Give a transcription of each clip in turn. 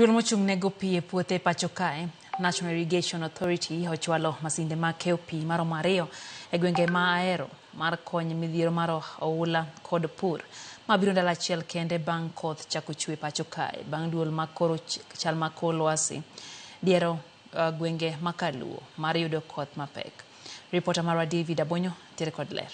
Duol mochung' ne go pi e puothe pacho kae, National Irrigation Authority, ochwalo masinde mag keyo pi maromo 2 e gwenge ma Ahero mar kony midhiero mar oula kod pur. Ma biro ndalo achiel kende bang' koth chako chwe pacho kae, bang' duol ma koro chal mag kor lwasi diero gwenge ma Kaluo mar yudo koth mapek. Ripota marwa David Abonyo ntiere kod ler.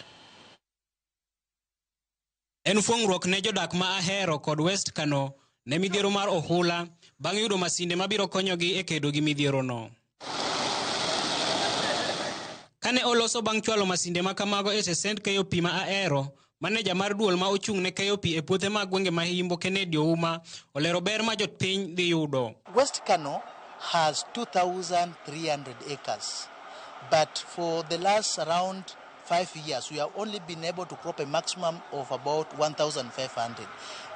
En fuong'ruok ne jodak ma Ahero kod West Kano ne midhiero mar ohula bang' yudo masinde mabiro konyogi e kedo gi midhierono. Kane oloso bang' chwalo masinde ma kamago e sesend keyo pi ma Ahero, maneja mar duol ma ochung' ne keyo pi e puothe mag gwenge ma Yimbo Kennedy Ouma olero ber ma jopiny dhi yudo. West Kano has 2,300 acres, but for the last around 5 years, we have only been able to crop a maximum of about 1,500.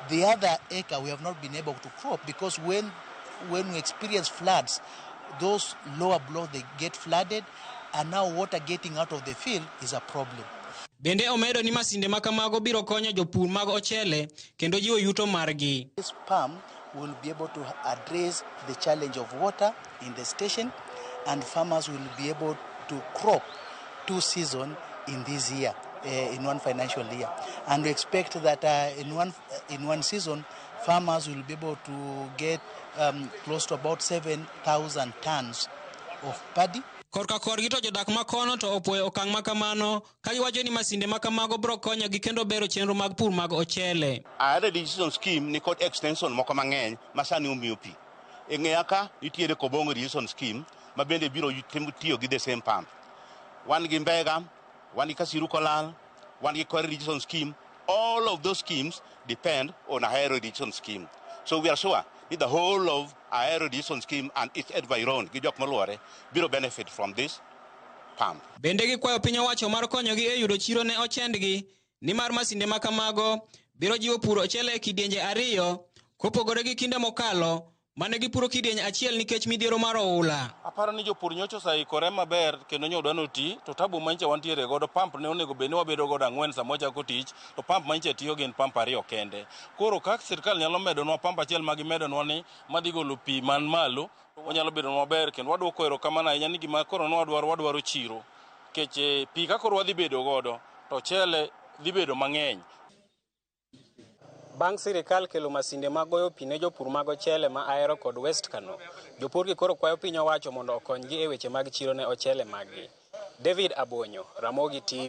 The other acre we have not been able to crop because when we experience floods, those lower blocks, they get flooded, and now water getting out of the field is a problem. Bende omedo ni masinde ma kamago biro konyo jopur mag ochele kendo jiwo yuto margi. This pump will be able to address the challenge of water in the station, and farmers will be able to crop 2 seasons in this year, in one financial year. And we expect that in one season, farmers will be able to get close to about 7,000 tons of paddy. Korka korgi to jodak makono to opuoyo okang' ma kamano ka giwacho ni masinde ma kamago biro konyogi kendo bero chenro mag pur mag ochele. Ahero irrigation scheme ni kod extension moko mang'eny ma sani omiyo pi. E ng'eya ka nitiere Kobong'o irrigation scheme ma bende biro tiyo gi the same pump. Wan gi Mbega, wan gi Kasiru Kolal, wan gi Kware irrigation scheme. All of those schemes depend on Ahero irrigation scheme. So we are sure that the whole of Ahero irrigation scheme and its environ gi jok moluore biro benefit from this pump. Bende gikwayo piny owacho mar konyogi e yudo chiro ne ochendgi nimar masinde ma kamago biro jiwo puro ochele e kidienje 2 kopogore gi kinde mokalo mane gipuro kidieny achiel nikech midhiero mar oula. Aparo ni jopur nyocha oseikore maber kendo nyo dwa noti, to tabu manyicha wantiere godo, pump ne onego bed ni wabedo godo 4 sama wachako tich, to pump manyicha tiyo gin pump 2 kende. Koro kaka sirkal nyalo medonwa pump achiel ma gimedonwa ni madhi golo pi man malo, onyalo bedo maber kendo wadwoko erokamano ahinya ni gima koro nwadwaro, wadwaro chiro. Nikech pi ka koro wadhi bedo godo, to ochele dhi bedo mang'eny. Bang' sirikal kelo masinde mag goyo pi ne jopur mag ochele ma Ahero kod West Kano, jopur gi koro kwayo piny owacho mondo okonygi e weche mag chiro ne ochele maggi. David Abonyo, Ramogi TV.